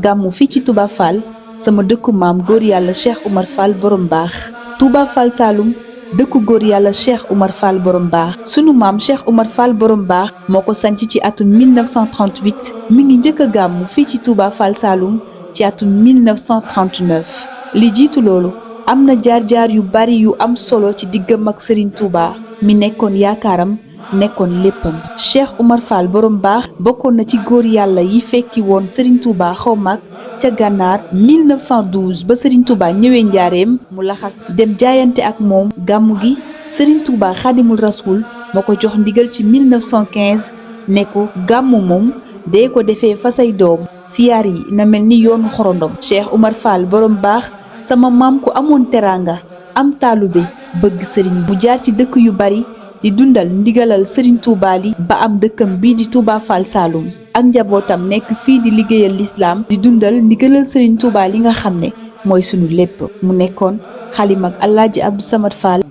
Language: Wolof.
gàmmu fii ci Touba Fall sama dëkku maam góor yàlla Cheikh Oumar Fall borom baax. Touba Fall Saloum dëkku góor yàlla Cheikh Oumar Fall borom baax. sunu maam Cheikh Oumar Fall borom baax moo ko sanc ci atum 1938 mi ngi njëkk a gàmmu fii ci Touba Fall Saloum ci atum 1939. li jiitu loolu am na jaar-jaar yu bari yu am solo ci diggam ak Serigne Touba mi nekkoon yaakaaram nekkoon léppam. Cheikh Oumar Fall borom baax bokkoon na ci góor yàlla yi fekki woon Serigne Touba xawmaak ca gànnaar 1912 ba Serigne Touba ñëwee njaareem mu laxas dem jaayante ak moom. gàmmu gi Serigne Touba xaadimul rasul moo ko jox ndigal ci 1915 ne ko gàmmu moom dee ko defee fa say doom siyaar yi na mel ni yoonu xorondom. Cheikh Oumar Fall borom baax sama maam ku amoon teraanga am taalube bëgg Serigne bu jaar ci dëkk yu bari di dundal ndigalal Serigne Touba li ba am dëkkam bii di Touba Fall Saloum ak njabootam nekk fii di liggéeyal lislaam di dundal ndigalal Serigne Touba li nga xam ne mooy sunu lépp. mu nekkoon xalim ak Alaaji Abdou Samad Fall